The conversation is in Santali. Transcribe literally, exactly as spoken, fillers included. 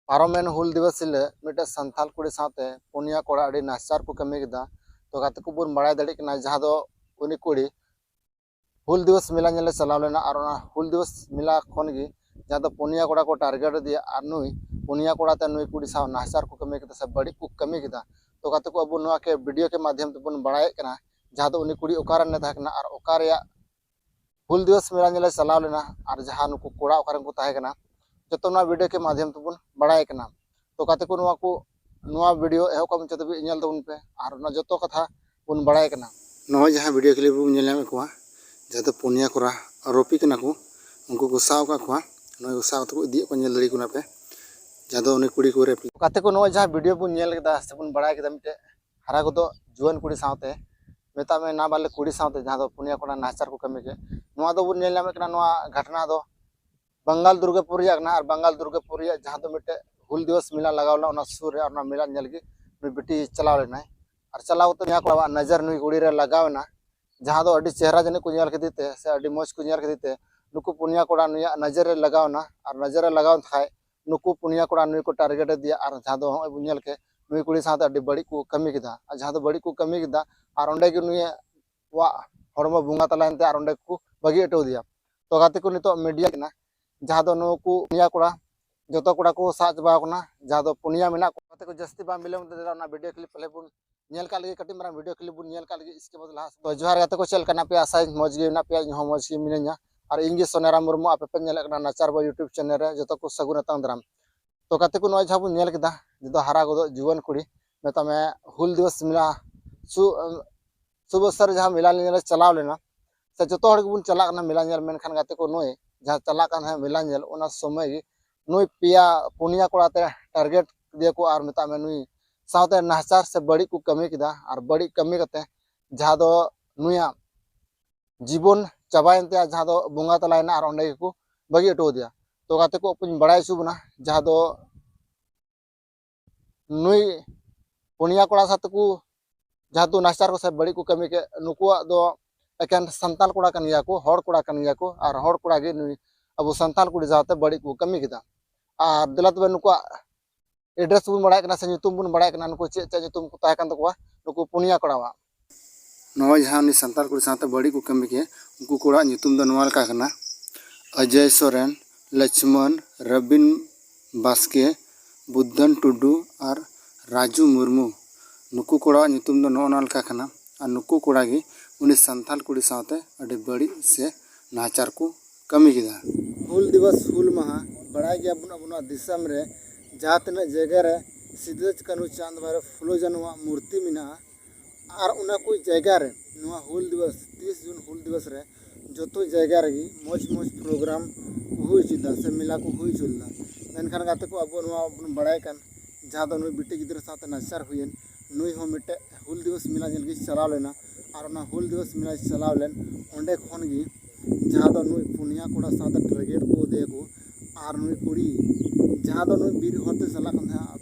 ᱯᱟᱨᱚᱢᱮᱱ ᱦᱩᱞ ᱫᱤᱵᱚᱥ ᱦᱤᱞᱳᱜ ᱢᱤᱫᱴᱮᱱ ᱥᱟᱱᱛᱟᱲ ᱠᱩᱲᱤ ᱥᱟᱶᱛᱮ ᱯᱩᱱᱭᱟ ᱠᱚᱲᱟ ᱟᱹᱰᱤ ᱱᱟᱦᱟᱪᱟᱨ ᱠᱚ ᱠᱟᱹᱢᱤ ᱠᱮᱫᱟ᱾ ᱛᱚ ᱜᱟᱛᱮ ᱠᱚᱵᱚᱱ ᱵᱟᱲᱟᱭ ᱫᱟᱲᱮᱭᱟᱜ ᱠᱟᱱᱟ, ᱡᱟᱦᱟᱸ ᱫᱚ ᱩᱱᱤ ᱠᱩᱲᱤ ᱦᱩᱞ ᱫᱤᱵᱚᱥ ᱢᱮᱞᱟ ᱧᱮᱞᱮ ᱪᱟᱞᱟᱣ ᱞᱮᱱᱟ, ᱟᱨ ᱚᱱᱟ ᱦᱩᱞ ᱫᱤᱵᱚᱥ ᱢᱮᱞᱟ ᱠᱷᱚᱱ ᱜᱮ ᱡᱟᱦᱟᱸ ᱫᱚ ᱯᱩᱱᱭᱟ ᱠᱚᱲᱟ ᱠᱚ ᱴᱟᱨᱜᱮᱴ ᱟᱫᱮᱭᱟ, ᱟᱨ ᱱᱩᱭ ᱯᱩᱱᱭᱟ ᱠᱚᱲᱟ ᱛᱮ ᱱᱩᱭ ᱠᱩᱲᱤ ᱥᱟᱶ ᱱᱟᱦᱟᱪᱟᱨ ᱠᱚ ᱠᱟᱹᱢᱤ ᱠᱮᱫᱟ ᱥᱮ ᱵᱟᱹᱲᱤᱡ ᱠᱚ ᱠᱟᱹᱢᱤ ᱠᱮᱫᱟ᱾ ᱛᱚ ᱜᱟᱛᱮ ᱠᱚ, ᱟᱵᱚ ᱱᱚᱣᱟ ᱠᱮ ᱵᱷᱤᱰᱤᱭᱳ ᱠᱮ ᱢᱟᱫᱽᱫᱷᱚᱢ ᱛᱮᱵᱚᱱ ᱵᱟᱲᱟᱭᱮᱫ ᱠᱟᱱᱟ, ᱡᱟᱦᱟᱸ ᱫᱚ ᱩᱱᱤ ᱠᱩᱲᱤ ᱚᱠᱟᱨᱮ ᱛᱟᱦᱮᱸ ᱠᱟᱱᱟ ᱟᱨ ᱚᱠᱟ ᱨᱮᱭᱟᱜ ᱦᱩᱞ ᱫᱤᱵᱚᱥ ᱢᱮᱞᱟ ᱧᱮᱞᱮ ᱪᱟᱞᱟᱣ ᱞᱮᱱᱟ ᱟᱨ ᱡᱟᱦᱟᱸ ᱱᱩᱠᱩ ᱠᱚᱲᱟ ᱚᱠᱟᱨᱮ ᱠᱚ ᱛᱟᱦᱮᱸ ᱠᱟᱱᱟ, ᱡᱚᱛᱚ ᱱᱚᱣᱟ ᱵᱷᱤᱰᱤᱭᱳ ᱠᱮ ᱢᱟᱫᱽᱫᱷᱚᱢ ᱛᱮᱵᱚᱱ ᱵᱟᱲᱟᱭ ᱠᱟᱱᱟ᱾ ᱛᱚ ᱜᱟᱛᱮ ᱠᱚ, ᱱᱚᱣᱟ ᱠᱚ, ᱱᱚᱣᱟ ᱵᱷᱤᱰᱤᱭᱳ ᱮᱦᱚᱵ ᱠᱷᱚᱱ ᱢᱩᱪᱟᱹᱫ ᱫᱷᱟᱹᱵᱤᱡ ᱧᱮᱞ ᱛᱟᱵᱚᱱ ᱯᱮ ᱟᱨ ᱚᱱᱟ ᱡᱚᱛᱚ ᱠᱟᱛᱷᱟ ᱵᱚᱱ ᱵᱟᱲᱟᱭ ᱠᱟᱱᱟ᱾ ᱱᱚᱜᱼᱚᱭ ᱡᱟᱦᱟᱸ ᱵᱷᱤᱰᱤᱭᱳ ᱠᱞᱤᱯ ᱵᱚᱱ ᱧᱮᱞ ᱧᱟᱢᱮᱫ ᱠᱚᱣᱟ, ᱡᱟᱦᱟᱸ ᱫᱚ ᱯᱩᱱᱭᱟ ᱠᱚᱲᱟ ᱟᱨᱳᱯᱤ ᱠᱟᱱᱟ ᱠᱚ, ᱩᱱᱠᱩ ᱠᱚ ᱥᱟᱵ ᱟᱠᱟᱫ ᱠᱚᱣᱟ᱾ ᱱᱚᱜᱼᱚᱭ ᱠᱚ ᱥᱟᱵ ᱠᱟᱛᱮ ᱠᱚ ᱤᱫᱤᱭᱮᱫ ᱠᱚᱣᱟ, ᱧᱮᱞ ᱫᱟᱲᱮᱭᱟᱠᱚ ᱠᱟᱱᱟ ᱯᱮ, ᱡᱟᱦᱟᱸ ᱫᱚ ᱩᱱᱤ ᱠᱩᱲᱤ ᱠᱚ ᱨᱮᱯ᱾ ᱜᱟᱛᱮ ᱠᱚ, ᱱᱚᱜᱼᱚᱭ ᱡᱟᱦᱟᱸ ᱵᱷᱤᱰᱤᱭᱳ ᱵᱚᱱ ᱧᱮᱞ ᱠᱮᱫᱟ ᱥᱮᱵᱚᱱ ᱵᱟᱲᱟᱭ ᱠᱮᱫᱟ, ᱢᱤᱫᱴᱮᱡ ᱦᱟᱨᱟ ᱜᱚᱫᱚᱜ ᱡᱩᱣᱟᱹᱱ ᱠᱩᱲᱤ ᱥᱟᱶᱛᱮ, ᱢᱮᱛᱟᱜ ᱢᱮ ᱱᱟᱵᱟᱞᱮ ᱠᱩᱲᱤ ᱥᱟᱶᱛᱮ, ᱡᱟᱦᱟᱸ ᱫᱚ ᱯᱩᱱᱭᱟ ᱠᱚᱲᱟ ᱱᱟᱦᱟᱪᱟᱨ ᱠᱚ ᱠᱟᱹᱢᱤ ᱠᱮᱫ, ᱱᱚᱣᱟ ᱫᱚᱵᱚᱱ ᱧᱮᱞ ᱧᱟᱢᱮᱫ ᱠᱟᱱᱟ᱾ ᱱᱚᱣᱟ ᱜᱷᱚᱴᱱᱟ ᱫᱚ ᱵᱟᱝᱜᱟᱞ ᱫᱩᱨᱜᱟᱯᱩᱨ ᱨᱮᱭᱟᱜ ᱠᱟᱱᱟ, ᱟᱨ ᱵᱟᱝᱜᱟᱞ ᱫᱩᱨᱜᱟᱯᱩᱨ ᱨᱮᱭᱟᱜ ᱡᱟᱦᱟᱸ ᱫᱚ ᱢᱤᱫᱴᱮᱡ ᱦᱩᱞ ᱫᱤᱵᱚᱥ ᱢᱮᱞᱟ ᱞᱟᱜᱟᱣ ᱞᱮᱱᱟ, ᱚᱱᱟ ᱥᱩᱨ ᱨᱮ ᱚᱱᱟ ᱢᱮᱞᱟ ᱧᱮᱞ ᱜᱮ ᱱᱩᱭ ᱵᱤᱴᱤ ᱪᱟᱞᱟᱣ ᱞᱮᱱᱟᱭ᱾ ᱟᱨ ᱪᱟᱞᱟᱣ ᱠᱟᱛᱮ ᱱᱩᱭ ᱠᱚᱲᱟᱣᱟᱜ ᱱᱚᱡᱚᱨ ᱱᱩᱭ ᱠᱩᱲᱤ ᱨᱮ ᱞᱟᱜᱟᱣ ᱮᱱᱟ, ᱡᱟᱦᱟᱸ ᱫᱚ ᱟᱹᱰᱤ ᱪᱮᱦᱨᱟ ᱡᱟᱹᱱᱤᱡ ᱠᱚ ᱧᱮᱞ ᱠᱮᱫᱮ ᱛᱮ ᱥᱮ ᱟᱹᱰᱤ ᱢᱚᱡᱽ ᱠᱚ ᱧᱮᱞ ᱠᱮᱫᱮ ᱛᱮ ᱱᱩᱠᱩ ᱯᱩᱱᱭᱟ ᱠᱚᱲᱟ ᱱᱩᱭᱟᱜ ᱱᱚᱡᱚᱨ ᱨᱮ ᱞᱟᱜᱟᱣ ᱮᱱᱟ᱾ ᱟᱨ ᱱᱚᱡᱚᱨ ᱨᱮ ᱞᱟᱜᱟᱣ ᱮᱱ ᱠᱷᱟᱡ ᱱᱩᱠᱩ ᱯᱩᱱᱭᱟ ᱠᱚᱲᱟ ᱱᱩᱭ ᱠᱚ ᱴᱟᱨᱜᱮᱴ ᱟᱫᱮᱭᱟ, ᱟᱨ ᱡᱟᱦᱟᱸ ᱫᱚ ᱱᱚᱜᱼᱚᱭ ᱵᱚᱱ ᱧᱮᱞ ᱠᱮᱫ, ᱱᱩᱭ ᱠᱩᱲᱤ ᱥᱟᱶᱛᱮ ᱟᱹᱰᱤ ᱵᱟᱹᱲᱤᱡ ᱠᱚ ᱠᱟᱹᱢᱤ ᱠᱮᱫᱟ᱾ ᱟᱨ ᱡᱟᱦᱟᱸ ᱫᱚ ᱵᱟᱹᱲᱤᱡ ᱠᱚ ᱠᱟᱹᱢᱤ ᱠᱮᱫᱟ, ᱟᱨ ᱚᱸᱰᱮ ᱜᱮ ᱱᱩᱭᱟᱜ ᱦᱚᱲᱢᱚ ᱵᱚᱸᱜᱟ ᱛᱟᱞᱟᱭᱮᱱ ᱛᱮ ᱟᱨ ᱚᱸᱰᱮ ᱠᱚ ᱵᱟᱹᱜᱤ ᱦᱚᱴᱚ ᱟᱫᱮᱭᱟ᱾ ᱛᱚ ᱜᱟᱛᱮ ᱠᱚ, ᱱᱤᱛᱚᱜ ᱢᱤᱰᱤᱭᱟ ᱠᱟᱱᱟ, ᱡᱟᱦᱟᱸ ᱫᱚ ᱱᱩᱠᱩ ᱯᱩᱱᱭᱟ ᱠᱚᱲᱟ, ᱡᱚᱛᱚ ᱠᱚᱲᱟ ᱠᱚ ᱥᱟᱵ ᱪᱟᱵᱟ ᱟᱠᱟᱱᱟ, ᱡᱟᱦᱟᱸ ᱫᱚ ᱯᱩᱱᱭᱟ ᱢᱮᱱᱟᱜ ᱠᱚᱣᱟ᱾ ᱜᱟᱛᱮ ᱠᱚ, ᱡᱟᱹᱥᱛᱤ ᱵᱟᱝ ᱵᱤᱞᱚᱢ ᱛᱮ ᱚᱱᱟ ᱵᱷᱤᱰᱤᱭᱳ ᱠᱞᱤᱯ ᱯᱟᱞᱮ ᱵᱚᱱ ᱧᱮᱞ ᱠᱟᱜ ᱞᱮᱜᱮ, ᱠᱟᱹᱴᱤᱡ ᱢᱟᱨᱟᱝ ᱵᱷᱤᱰᱤᱭᱳ ᱠᱞᱤᱯ ᱵᱚᱱ ᱧᱮᱞ ᱠᱟᱜ ᱞᱮᱜᱮ, ᱤᱥᱠᱮ ᱵᱟᱫᱽ ᱞᱟᱦᱟ ᱥᱮᱫ᱾ ᱛᱚ ᱡᱚᱦᱟᱨ ᱜᱟᱛᱮ ᱠᱚ, ᱪᱮᱫ ᱞᱮᱠᱟ ᱦᱮᱱᱟᱜ ᱯᱮᱭᱟ? ᱟᱥᱟᱭᱟᱹᱧ ᱢᱚᱡᱽ ᱜᱮ ᱢᱮᱱᱟᱜ ᱯᱮᱭᱟ, ᱤᱧ ᱦᱚᱸ ᱢᱚᱡᱽ ᱜᱮ ᱢᱤᱱᱟᱹᱧᱟ᱾ ᱟᱨ ᱤᱧ ᱜᱮ ᱥᱳᱱᱟᱨᱟᱢ ᱢᱩᱨᱢᱩ, ᱟᱯᱮ ᱯᱮ ᱧᱮᱞᱮᱫ ᱠᱟᱱᱟ ᱱᱟᱪᱟᱨ ᱵᱚᱭ YouTube ᱪᱮᱱᱮᱞ ᱨᱮ᱾ ᱡᱚᱛᱚ ᱠᱚ ᱥᱟᱹᱜᱩᱱ ᱟᱛᱟᱝ ᱫᱟᱨᱟᱢ᱾ ᱛᱚ ᱜᱟᱛᱮ ᱠᱚ, ᱱᱚᱜᱼᱚᱭ ᱡᱟᱦᱟᱸ ᱵᱚᱱ ᱧᱮᱞ ᱠᱮᱫᱟ, ᱡᱟᱦᱟᱸ ᱫᱚ ᱦᱟᱨᱟ ᱜᱚᱫᱚᱜ ᱡᱩᱣᱟᱹᱱ ᱠᱩᱲᱤ, ᱢᱮᱛᱟᱜ ᱢᱮ ᱦᱩᱞ ᱫᱤᱵᱚᱥ ᱢᱮᱞᱟ ᱥᱩ-, ᱥᱩᱵᱚᱥᱥᱟ ᱨᱮ ᱡᱟᱦᱟᱸ ᱢᱮᱞᱟ ᱧᱮᱞ ᱮ ᱪᱟᱞᱟᱣ ᱞᱮᱱᱟ, ᱥᱮ ᱡᱚᱛᱚ ᱦᱚᱲ ᱜᱮᱵᱚᱱ ᱪᱟᱞᱟᱜ ᱠᱟᱱᱟ ᱢᱮᱞᱟ ᱧᱮᱞ, ᱢᱮᱱᱠᱷᱟᱱ ᱜᱟᱛᱮ ᱠᱚ, ᱱᱩᱭ ᱡᱟᱦᱟᱸ ᱪᱟᱞᱟᱜ ᱠᱟᱱ ᱛᱟᱦᱮᱸᱫ ᱢᱮᱞᱟ ᱧᱮᱞ, ᱚᱱᱟ ᱥᱚᱢᱚᱭ ᱜᱮ ᱱᱩᱭ ᱯᱮᱭᱟ ᱯᱩᱱᱭᱟ ᱠᱚᱲᱟ ᱛᱮ ᱴᱟᱨᱜᱮᱴ ᱠᱮᱫᱮᱭᱟ ᱠᱚ, ᱟᱨ ᱢᱮᱛᱟᱜ ᱢᱮ ᱱᱩᱭ ᱥᱟᱶᱛᱮ ᱱᱟᱦᱟᱪᱟᱨ ᱥᱮ ᱵᱟᱹᱲᱤᱡ ᱠᱚ ᱠᱟᱹᱢᱤ ᱠᱮᱫᱟ᱾ ᱟᱨ ᱵᱟᱹᱲᱤᱡ ᱠᱟᱹᱢᱤ ᱠᱟᱛᱮ ᱡᱟᱦᱟᱸ ᱫᱚ ᱱᱩᱭᱟᱜ ᱡᱤᱵᱚᱱ ᱪᱟᱵᱟᱭᱮᱱ ᱛᱟᱭᱟ, ᱡᱟᱦᱟᱸ ᱫᱚ ᱵᱚᱸᱜᱟ ᱛᱟᱞᱟᱭᱮᱱᱟ, ᱟᱨ ᱚᱸᱰᱮ ᱜᱮᱠᱚ ᱵᱟᱹᱜᱤ ᱦᱚᱴᱚ ᱟᱫᱮᱭᱟ᱾ ᱛᱚ ᱜᱟᱛᱮ ᱠᱚ, ᱟᱯᱮᱧ ᱵᱟᱲᱟᱭ ᱦᱚᱪᱚ ᱵᱚᱱᱟ, ᱡᱟᱦᱟᱸ ᱫᱚ ᱱᱩᱭ ᱯᱩᱱᱭᱟ ᱠᱚᱲᱟ ᱥᱟᱶ ᱛᱮᱠᱚ, ᱡᱟᱦᱟᱸ ᱫᱚ ᱱᱟᱦᱟᱪᱟᱨ ᱠᱚ ᱥᱮ ᱵᱟᱹᱲᱤᱡ ᱠᱚ ᱠᱟᱹᱢᱤ ᱠᱮᱫ, ᱱᱩᱠᱩᱣᱟᱜ ᱫᱚ ᱮᱠᱮᱱ ᱥᱟᱱᱛᱟᱲ ᱠᱚᱲᱟ ᱠᱟᱱ ᱜᱮᱭᱟ ᱠᱚ, ᱦᱚᱲ ᱠᱚᱲᱟ ᱠᱟᱱ ᱜᱮᱭᱟ ᱠᱚ, ᱟᱨ ᱦᱚᱲ ᱠᱚᱲᱟ ᱜᱮ ᱱᱩᱭ ᱟᱵᱚ ᱥᱟᱱᱛᱟᱲ ᱠᱩᱲᱤ ᱥᱟᱶᱛᱮ ᱵᱟᱹᱲᱤᱡ ᱠᱚ ᱠᱟᱹᱢᱤ ᱠᱮᱫᱟ᱾ ᱟᱨ ᱫᱮᱞᱟ ᱛᱚᱵᱮ ᱱᱩᱠᱩᱣᱟᱜ ᱮᱰᱨᱮᱥ ᱵᱚᱱ ᱵᱟᱲᱟᱭ ᱠᱟᱱᱟ ᱥᱮ ᱧᱩᱛᱩᱢ ᱵᱚᱱ ᱵᱟᱲᱟᱭ ᱠᱟᱱᱟ, ᱱᱩᱠᱩ ᱪᱮᱫ ᱪᱮᱫ ᱧᱩᱛᱩᱢ ᱠᱚ ᱛᱟᱦᱮᱸ ᱠᱟᱱ ᱛᱟᱠᱚᱣᱟ ᱱᱩᱠᱩ ᱯᱩᱱᱭᱟ ᱠᱚᱲᱟᱣᱟᱜ᱾ ᱱᱚᱜᱼᱚᱭ ᱡᱟᱦᱟᱸ ᱩᱱᱤ ᱥᱟᱱᱛᱟᱲ ᱠᱩᱲᱤ ᱥᱟᱶᱛᱮ ᱵᱟᱹᱲᱤᱡ ᱠᱚ ᱠᱟᱹᱢᱤ ᱠᱮᱫ, ᱩᱱᱠᱩ ᱠᱚᱲᱟᱣᱟᱜ ᱧᱩᱛᱩᱢ ᱫᱚ ᱱᱚᱣᱟ ᱞᱮᱠᱟ ᱠᱟᱱᱟ: ᱚᱡᱚᱭ ᱥᱚᱨᱮᱱ, ᱞᱚᱪᱷᱢᱚᱱ, ᱨᱚᱵᱤᱱ ᱵᱟᱥᱠᱮ, ᱵᱩᱫᱷᱟᱱ ᱴᱩᱰᱩ ᱟᱨ ᱨᱟᱡᱩ ᱢᱩᱨᱢᱩ᱾ ᱱᱩᱠᱩ ᱠᱚᱲᱟᱣᱟᱜ ᱧᱩᱛᱩᱢ ᱫᱚ ᱱᱚᱜᱼᱚ ᱱᱚᱣᱟ ᱞᱮᱠᱟ ᱠᱟᱱᱟ᱾ ᱟᱨ ᱱᱩᱠᱩ ᱠᱚᱲᱟ ᱜᱮ ᱩᱱᱤ ᱥᱟᱱᱛᱟᱲ ᱠᱩᱲᱤ ᱥᱟᱶᱛᱮ ᱟᱹᱰᱤ ᱵᱟᱹᱲᱤᱡ ᱥᱮ ᱱᱟᱦᱟᱪᱟᱨ ᱠᱚ ᱠᱟᱹᱢᱤ ᱠᱮᱫᱟ᱾ ᱦᱩᱞ ᱫᱤᱵᱚᱥ, ᱦᱩᱞ ᱢᱟᱦᱟ ᱵᱟᱲᱟᱭ ᱜᱮᱭᱟᱵᱚᱱ, ᱟᱵᱚ ᱱᱚᱣᱟ ᱫᱤᱥᱚᱢ ᱨᱮ ᱡᱟᱦᱟᱸ ᱛᱤᱱᱟᱹᱜ ᱡᱟᱭᱜᱟ ᱨᱮ ᱥᱤᱫᱩ ᱠᱟᱹᱱᱦᱩ ᱪᱟᱸᱫᱽ ᱵᱷᱟᱭᱨᱚ ᱯᱷᱩᱞᱳ ᱡᱷᱟᱱᱚᱣᱟᱜ ᱢᱩᱨᱛᱤ ᱢᱮᱱᱟᱜᱼᱟ, ᱟᱨ ᱚᱱᱟ ᱠᱚ ᱡᱟᱭᱜᱟ ᱨᱮ ᱱᱚᱣᱟ ᱦᱩᱞ ᱫᱤᱵᱚᱥ, ᱛᱤᱥ ᱡᱩᱱ ᱦᱩᱞ ᱫᱤᱵᱚᱥ ᱨᱮ ᱡᱚᱛᱚ ᱡᱟᱭᱜᱟ ᱨᱮᱜᱮ ᱢᱚᱡᱽ ᱢᱚᱡᱽ ᱯᱨᱳᱜᱨᱟᱢ ᱠᱚ ᱦᱩᱭ ᱦᱚᱪᱚᱭᱮᱫᱟ ᱥᱮ ᱢᱮᱞᱟ ᱠᱚ ᱦᱩᱭ ᱦᱚᱪᱚ ᱞᱮᱫᱟ᱾ ᱢᱮᱱᱠᱷᱟᱱ ᱜᱟᱛᱮ ᱠᱚ, ᱟᱵᱚ ᱱᱚᱣᱟ ᱵᱚᱱ ᱵᱟᱲᱟᱭ ᱠᱟᱱ, ᱡᱟᱦᱟᱸ ᱫᱚ ᱱᱩᱭ ᱵᱤᱴᱤ ᱜᱤᱫᱽᱨᱟᱹ ᱥᱟᱶᱛᱮ ᱱᱟᱦᱟᱪᱟᱨ ᱦᱩᱭᱮᱱ, ᱱᱩᱭ ᱦᱚᱸ ᱢᱤᱫᱴᱮᱡ ᱦᱩᱞ ᱫᱤᱵᱚᱥ ᱢᱮᱞᱟ ᱧᱮᱞ ᱜᱮ ᱪᱟᱞᱟᱣ ᱞᱮᱱᱟ᱾ ᱟᱨ ᱚᱱᱟ ᱦᱩᱞ ᱫᱤᱵᱚᱥ ᱢᱮᱞᱟ ᱪᱟᱞᱟᱣ ᱞᱮᱱ, ᱚᱸᱰᱮ ᱠᱷᱚᱱ ᱜᱮ ᱡᱟᱦᱟᱸ ᱫᱚ ᱱᱩᱭ ᱯᱩᱱᱭᱟ ᱠᱚᱲᱟ ᱥᱟᱶᱛᱮ ᱴᱟᱨᱜᱮᱴ ᱠᱚ ᱫᱮᱭᱟ ᱠᱚ, ᱟᱨ ᱱᱩᱭ ᱠᱩᱲᱤ ᱡᱟᱦᱟᱸ ᱫᱚ ᱱᱩᱭ ᱵᱤᱨ ᱦᱚᱨᱛᱮ ᱪᱟᱞᱟᱜ ᱠᱟᱱ ᱛᱟᱦᱮᱸᱫ,